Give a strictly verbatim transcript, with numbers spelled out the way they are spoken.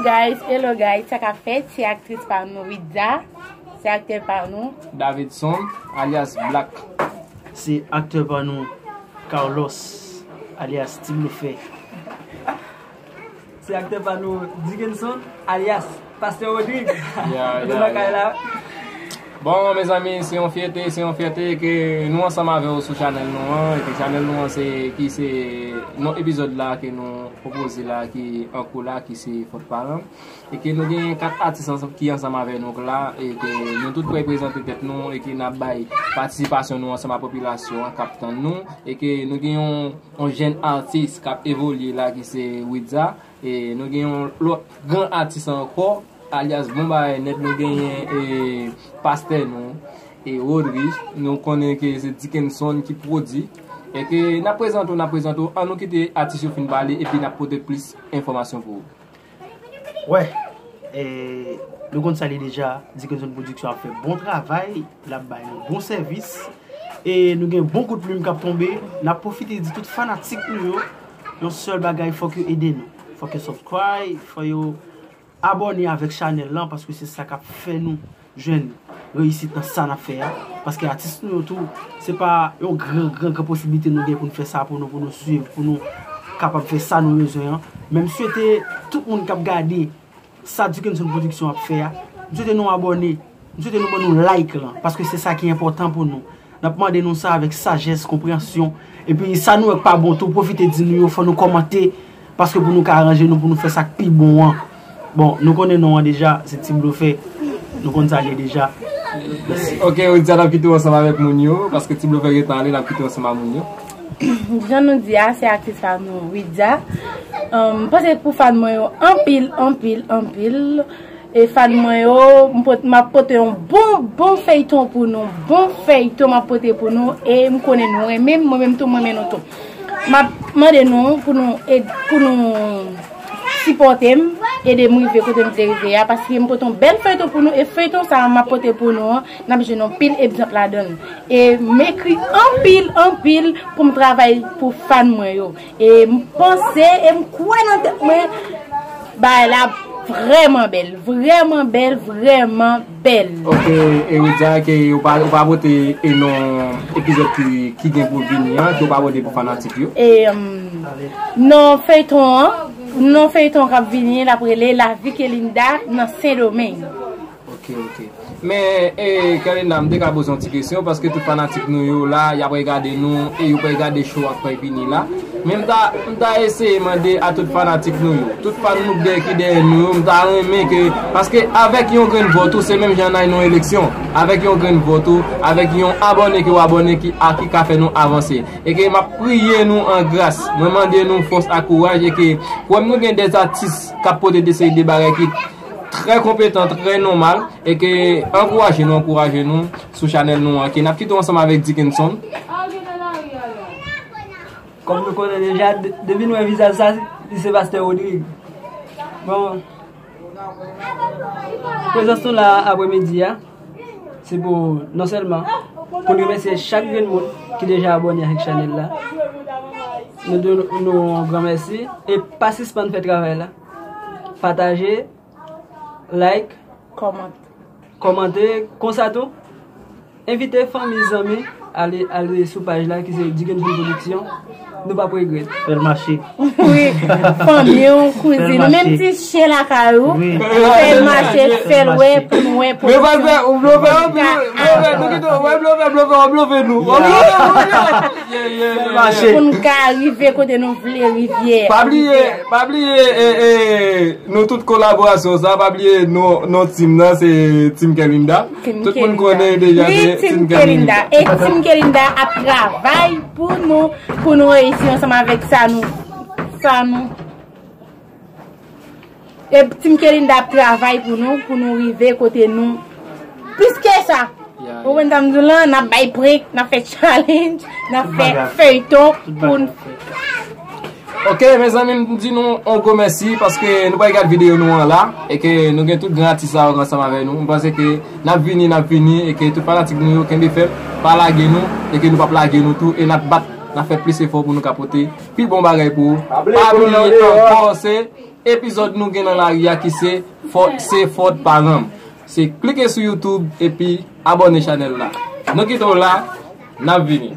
Guys, hello guys, sa k ap fèt? Se aktris pa nou, Widza. Se aktè pa nou. Davidson, alyas Black. Se aktè pa nou, Carlos, alyas Ti Blofè. Se aktè pa nou, Dickenson, alyas Pastè Rodrigue. Ya, ya, ya. Bon, mezanmi, se yon fyète, se yon fyète ke nou ansanm avè w sou chanèl nou an, e ke chanèl nou an se, ki se non epizòd la ke nou pwopoze la, ki an kou la, ki se Fòt Paran. E ke nou gen kat atis ansanm, ki ansanm avè nou la, e ke nou tout prè prezante tèt nou, e ke n ap bay patisipasyon nou ansanm ak popilasyon an k ap tann nou, e ke nou gen yon, yon jèn atis k ap evolye la, ki se Widza, e nou gen yon lòt gran atis ankò, alyas Bon Bagay Nèt, nou genyen, e, pastè nou, e, Rodrigue, nou konnen ke se Dickenson ki pwodui, e ke n ap prezante w, n ap prezante w, ann nou kite atis yo fin pale, epi n ap pote plis enfòmasyon pou ou. Wè, e, nou konn sa li deja, Dickenson Production ap fè bon travay, l ap bay nou bon sèvis, e nou gen bon kout plim k ap tonbe. N ap pwofite di tout fanatik nou yo, yon sèl bagay, fòk yo ede nou. Fòk yo subscribe, fòk yo abòne avèk chanèl lan, paske se sa k ap fè nou jwenn reyisit nan sa n ap fè a. Paske atis nou yo tou, se pa yon gran, gran, gran posiblite nou gen pou n fè sa pou nou, pou nou swiv, pou nou kapab fè sa nou bezwen an. Men m swete tout moun k ap gade sa Dickenson Production ap fè a, m swete nou abòne, m swete nou ban nou like lan, paske se sa ki enpòtan pou nou. N ap mande nou sa avèk sajès, konpreyansyon. Epi sa nou wè k pa bon tou, pwofite di nou yo, fò nou kòmante, paske pou nou ka aranje nou, pou nou fè sa k pi bon an. Bon, nou konnen non an deja, se Ti Blofè. Nou konn sa l ye deja. Mèsi. Ok, Widza, n ap kite w ansanm avèk moun yo, paske Ti Blofè gentan ale, n ap kite w ansanm ak moun yo. Jan nou di a, se aktris pa nou, Widza. Um, m panse pou fan mwen yo anpil, anpil, anpil. E fan mwen yo, m pot-, m ap pote yon bon, bon feyton pou nou. Bon feyton m ap pote pou nou. E m konnen nou renmen m, mwen menm tou, m renmen nou tou. M ap mande nou pou nou ed-, pou nou sipòte m, ede m rive kote m vle rive a, paske m pote yon bèl feyton pou nou, e feyton sa a m ap pote pou nou an, n ap jwenn yon pil egzanp ladan l. E m ekri anpil, anpil pou m travay pou fan mwen yo. E m panse, e m kwè nan tèt mwen, bagay la vrèman bèl, vrèman bèl, vrèman bèl. Ok, e Widza, ke ou pa, ou pa pote e non epizòd ki, ki gen pou vini an, ke ou pa pote pou fanatik yo? E, um, non feyton an, non feyton k ap vini, l ap rele Lavi Kelinda nan Sendomeng. Ok, ok. Men, e, Kelinda, m te ka poze yon ti kesyon, paske tout fanatik nou yo la, y ap regade nou, e yo pral gade show a k pral vini la. Men m ta, m ta eseye mande a tout fanatik nou yo, tout fan nou dè-, ki dèyè nou yo, m ta renmen ke, paske avèk yon grenn vòt ou, se menm jan n al nan eleksyon, avèk yon grenn vòt ou, avèk yon abòne ke w abòne ki, a, ki ka fè nou avanse. E ke m ap priye nou an gras, mwen mande nou fòs ak kouraj, e ke, kwè m, nou gen dè atis k ap pote de seri de bagay ki trè konpetan, trè nòmal, e ke ankouraje nou, ankouraje nou sou chanèl nou an, ke n ap kite w ansanm avèk Dickenson. Kòm nou konnen deja, de-, depi nou wè vizaj sa, li se Pastè Rodrigue. Bon, prezans nou la aprèmidi a, se pou non sèlman pou n remèsye chak grenn moun ki deja abòne avèk chanèl la. Nou di nou yon gran mèsi e pa sispann fè travay la. Pataje, like, kòmante. Kòmante, konsa tou. Envite fanmi, zanmi, ale, ale sou paj la ki se Dickenson Production. Nou p ap regrèt. Fè l mache. Wi, fanmi w, kouzin ou, menm ti chen lakay ou, fè l mache, fè l wè, pou n wè pwodiksyon. Men pa fè, ou blofè anpil, blofè, nou kite w, wè blofè, blofè, w ap blofe nou. W ap blofe nou. Yeah, yeah, yeah, yeah. Pou n ka rive kote nou vle rive. Pa bliye, pa bliye, e, e, nou tout kolaborasyon sa, pa bliye non, non team nan, se Team Kelinda. Tout moun konnen deja se Team Kelinda. E Team Kelinda ap travay pou nou, pou nou reyisi ansanm avèk sa nou, sa nou. E Team Kelinda ap travay pou nou, pou nou rive kote nou. Plis ke sa. Ou konprann sa m di w lan, n ap bay prank, n ap fè challenge, n ap fè feyton pou n Ok, mezanmi, m di nou yon gwo mèsi paske nou pral gade videyo nou an la, e ke nou gen tout gran atis la ansanm avè nou. M panse ke n ap vini, n ap vini, e ke tout fanatik nou yo kenbe fèm, pa lage nou, e ke nou p ap lage nou tou, e n ap bat, n ap fè plis efò pou nou ka pote pi bon bagay pou ou. Pa bliye ankò, se Epizòd nou gen nan lari a ki se fòt, se fòt paran m. Se klike sou YouTube epi abòne chanèl la. Nou kite w la, n ap vini.